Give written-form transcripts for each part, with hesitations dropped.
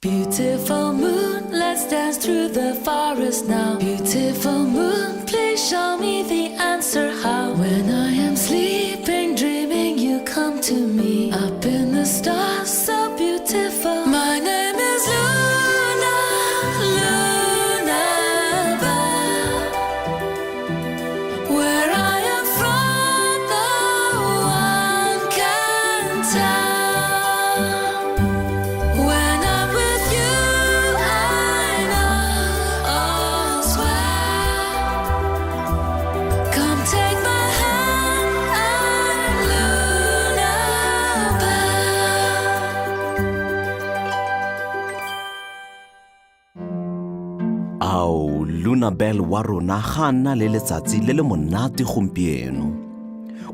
Beautiful moon, let's dance through the forest now. Beautiful moon, please show me the answer how. When I am sleeping, dreaming, you come to me. Up in the stars, so beautiful. My name is Luna, Luna Bell. Where I am from, no one can tell. When I'm with you, I know all's well. Come take my hand, I'm Luna Bell. Ao, Luna Bell wa rona ga a nna le letsatsi le le monate gompieno.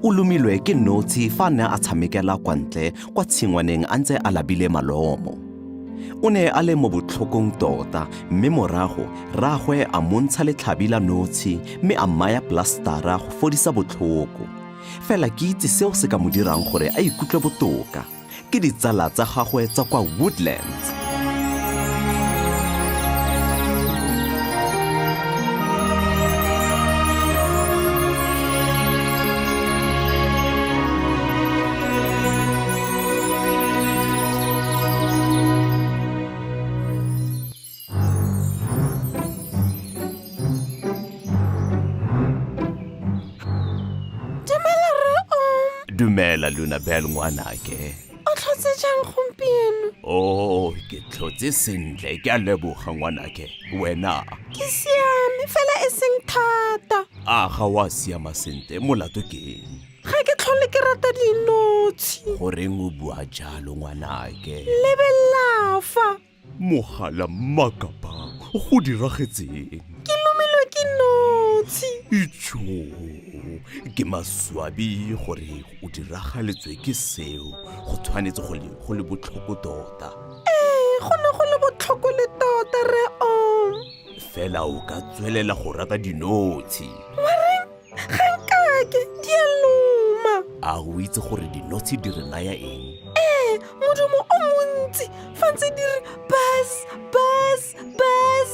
O lomilwe ke notshi fa a ne a tshamekela kwa ntle kwa tshingwaneng a ntse a labile malomo. O ne a le mo botlhokong tota mme morago rraagwe a mo ntsha letlhabi la notshi mme a mmaya plastara go fodisa botlhoko. Fela ke itse seo se ka mo dirang gore a ikutlwe botoka. Ke ditsala tsa gagwe tsa kwa Woodlands. Dumela rre Om. Dumela Luna Bell ngwanake. O tlhotse jang gompieno? Oh, ke tlhotse sentle, ke a leboga ngwanake. Wena? Ke siame, fela e seng thata. A ga wa siama sentle, molato ke eng? Ga ke tlhole ke rata dinotshi. Goreng o bua jalo ngwanake? Lebelela fa. Mogala mmakapa, go diragetseng? Ke lomilwe ke notshi. Itšho, ke maswabi gore o diragaletswe ke seo. Go tshwanetse go le go le botlhoko tota. Ee, go ne go le botlhoko le tota rre Om. Fela o ka tswelela go rata dinotshi. Wa reng? Ga nkake, di a loma. A o itse gore dinotshi di re naya eng? Ee, modumo o montsi fa ntse di re buzz, buzz, buzz.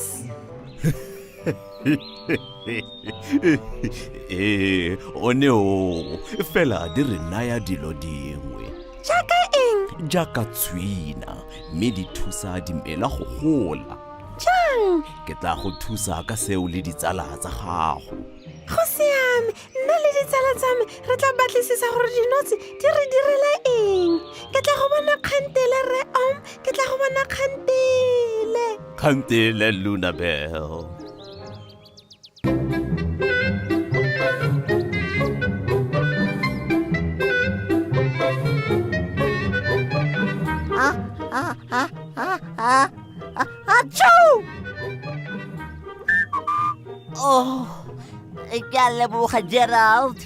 Ee, one o fela di re naya dilo dingwe. Jaaka eng? Jaaka tshwina, mme di thusa dimela go gola. Jang? Ke tla go thusa ka seo le ditsala tsa gago. Go siame, nna le ditsala tsa me re tla batlisisa gore dinotshi di re direla eng. Ke tla go bona kgantele rre Om, ke tla go bona kgantele. Kgantele Luna Bell. Ah, ah, ah, ah, ah, ah, achoo! Oh, ke a leboga Gerald.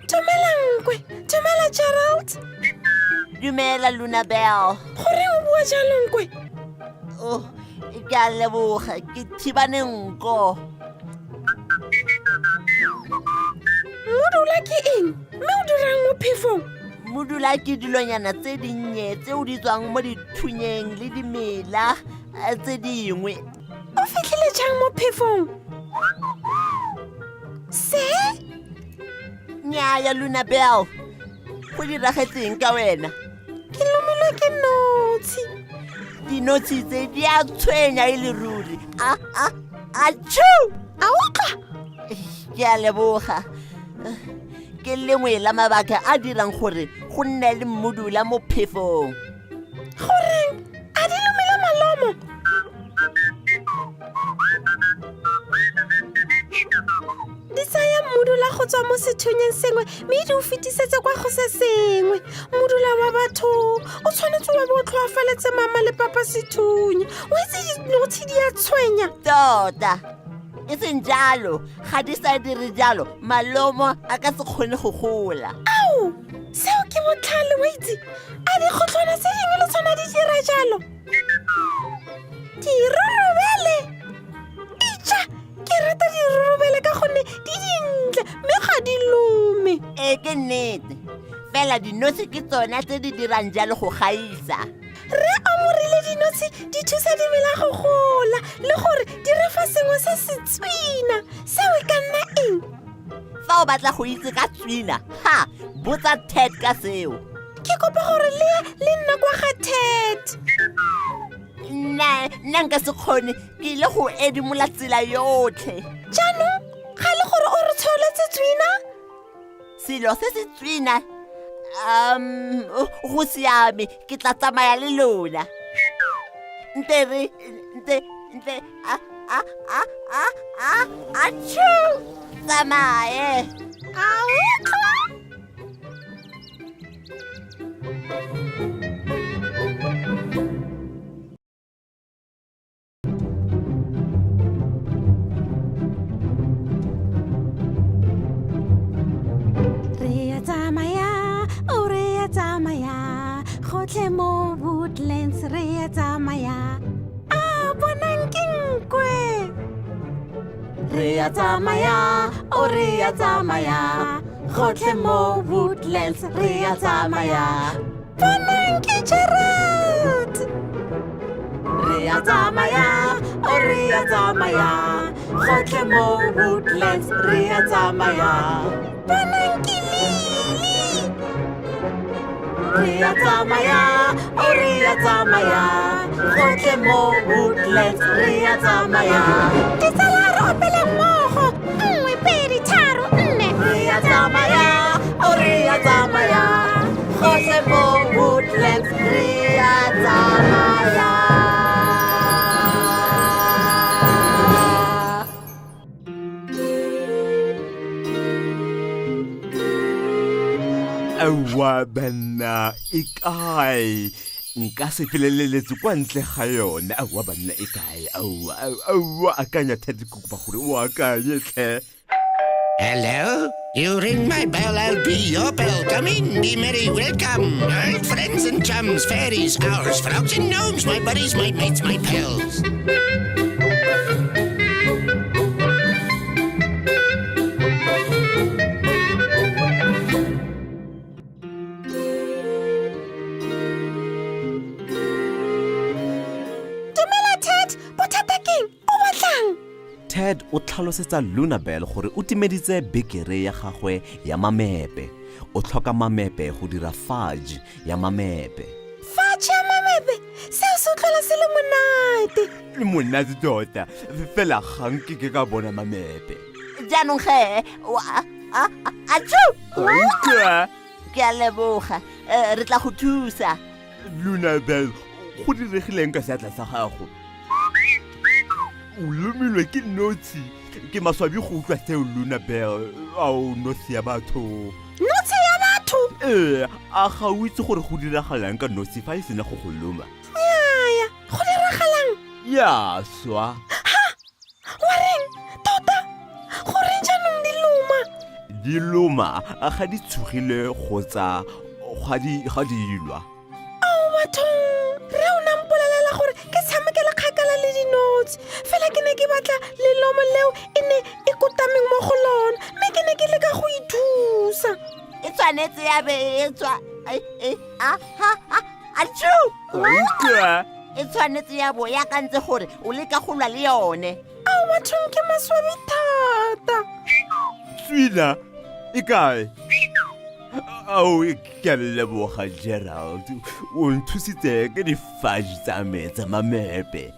Dumela Nkwe, dumela Gerald. Dumela Luna Bell. Goreng o bua jalo Nkwe? Oh, ke a leboga, ke thibane nko. Mmudula ke eng? Mme o dirang mo phefong? Mmudula ke dilonyana tse dinnye tseo di tswang mo dithunyeng le dimela eh, tse dingwe. O fitlhile jang mo phefong? Se? Nnyaya Luna Bell, go diragetseng ka wena? Ke lomilwe ke notshi. Dinotshi tse di a tshwenya e le ruri. A a a chu! A utlwa? Ke a leboga. Ke lengwe la mabaka a dirang gore go nne le mmudula mo phefong. Goreng? A di lomile malomo? Di tsaya mmudula go tswa mo sethunyeng sengwe mme di o fetisetse kwa go se sengwe. Mmudula wa batho o tshwanetse wa bo o tlhoafaletse mama le papa sethunya. O itse dinotshi di a tshwenya. Tota. E seng jalo, ga di sa dire jalo, malomo a ka se kgone go gola. Ao, seo ke botlhale wa itse. A dikgotlhwana tse dingwe le tsona di dira jalo? Dirurubele! Ija, ke rata dirurubele ka gonne di dintle mme ga di lome. Ee, ke nnete. Fela dinotshi ke tsona tse di dirang jalo go gaisa. Rre o morile dinotshi Dinotshi di thusa dimela go gola le gore di re fa sengwe se se tswina. Seo e ka nna eng? Fa o batla go itse ka tswina, ha, botsa Ted ka seo. Ke kopa gore le ye le nna kwa ga Ted. Nna, nna nka se kgone, ke ile go edimola tsela yotlhe. Jaanong, ga le gore o re tsholetse tswina? Selo se se tswina um go siame ke tla tsamaya le lona nte re nte nte a a a a a a chu tsamaye a utlwa Re a tsamaya, o re a tsamaya, gotlhe mo Woodlands re a tsamaya. A bonang ke nkwe. Re a tsamaya, o re a tsamaya, gotlhe mo Woodlands re a tsamaya. Bonang ke Gerald. Re a tsamaya, o re a tsamaya, gotlhe mo Woodlands re a tsamaya. Bonang ke Lily. Re a tsamaya, o re a tsamaya, gotlhe mo Woodlands re a tsamaya. Ditsala re opele mmogo, nngwe, pedi, tharo, nne. Re a tsamaya, o re a tsamaya, gotlhe mo Woodlands re a tsamaya. Aowa banna e kae nka se feleleletse kwa ntle ga yone aowa banna e kae aowa aowa akanya thate ke kopa gore o akanye tlhe Hello? You ring my bell, I'll be your bell. Come in, be merry, welcome. Old friends and chums, fairies, owls, frogs and gnomes, my buddies, my mates, my pals. Dumela Ted, bothata keng? O batlang? Ted o tlhalosetsa Lunabel gore o timeditse bekere ya gagwe ya mamepe. O tlhoka mamepe go dira fudge ya mamepe. Fudge ya mamepe? Seo se utlwala se le monate. Le monate tota, fela ga nke ke ka bona mamepe. Jaanong ge, wa, a, a, a, Utlwa! Ke a leboga, re tla go thusa. Lunabel, go diregileng ka seatla sa gago? O lomilwe ke notshi. Ke maswabi go utlwa seo, Lunabel. Ao, notshi ya batho. Notshi ya batho? Ee, a ga o itse gore go diragalang ka notshi fa e sena go go loma? Nnyaya, go diragalang? Ya swa. Ha! Wa reng? Tota? Goreng jaanong di loma? Di loma ga di tshogile kgotsa ga di ga di lwa. Ao bathong, rre o ne a mpolelela gore ke tshamekele kgakala le dinotshi. Fela ke ne ke batla lelomo leo e ne e kotameng mo go lona, mme ke ne ke leka go ithusa. E tshwanetse ya be e tswa e, e, a ha ha a chu. Utlwa. E tshwanetse ya bo ya kantse gore o leka go lwa le yone. Ao bathong, ke maswabi thata. Tswina e kae? Ao, ke a leboga Gerald, o nthusitse ka di-fudge tsa me tsa mamepe.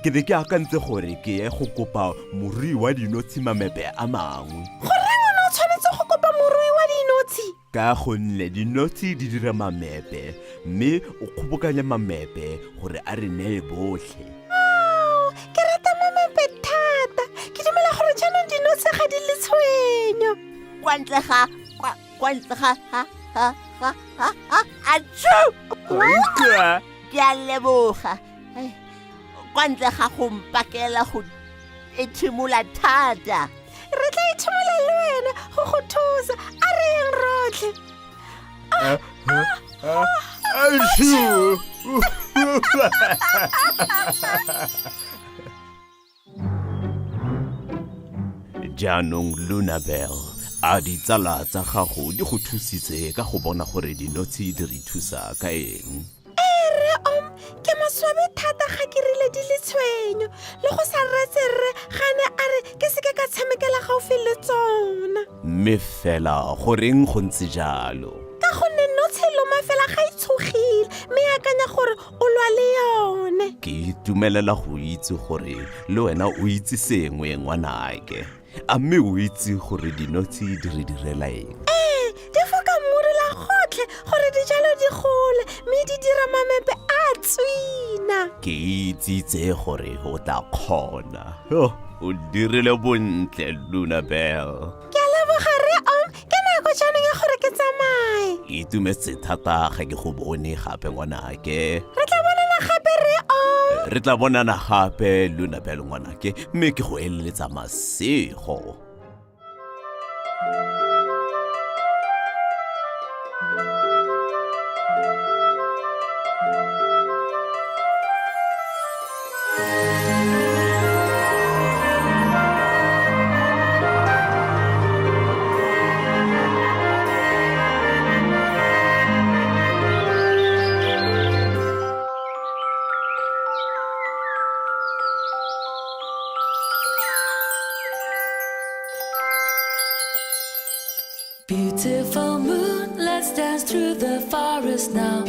Ke ne ke akantse gore ke ye go kopa morui wa dinotshi mamepe a mangwe. Goreng o ne o tshwanetse go kopa morui wa dinotshi? Ka gonne dinotshi di dira mamepe, mme o kgobokanya mamepe gore a re neye botlhe. Ao, ke rata mamepe thata. Ke dumela gore jaanong dinotshi ga di le tshwenyo. Kwa ntle ga, kwa, kwa ntle ga, ha, ha, ha, ha, ha, atshu! Utlwa! Ke a leboga. Ai, kwa ntle ga go mpakela go ethimola thata. Re tla ethimola le wena go go thusa. A re yeng rotlhe. Atshu! Jaanong Lunabel, a ditsala tsa gago di go thusitse ka go bona gore dinotshi di re thusa ka eng? Ee, rre Om, ke maswabi thata. tshwenyo le go sa retse rre ga ne a re ke seke ka tshamekela gaufi le tsona. Mme fela goreng go ntse jalo? Ka gonne notshe loma fela ga e tshogile mme e akanya gore o lwa le yone. Ke itumelela go itse gore le wena o itse sengwe ngwanake. A mme o itse gore dinotshi di re direla eng? Ee, di foka mmudula gotlhe gore dijalo di gole mme di dira mamepe a tswina. Ke itsitse gore o tla kgona. Oh, o dirile bontle, Luna Bell. Ke a leboga re Om, ke nako jaanong ya gore ke tsamaye. Ke itumetse thata ga ke go bone gape ngwanake. Re tla bonana gape re Om. Re tla bonana gape Luna Bell ngwanake, mme ke go eleletsa masego. Beautiful moon, let's dance through the forest now.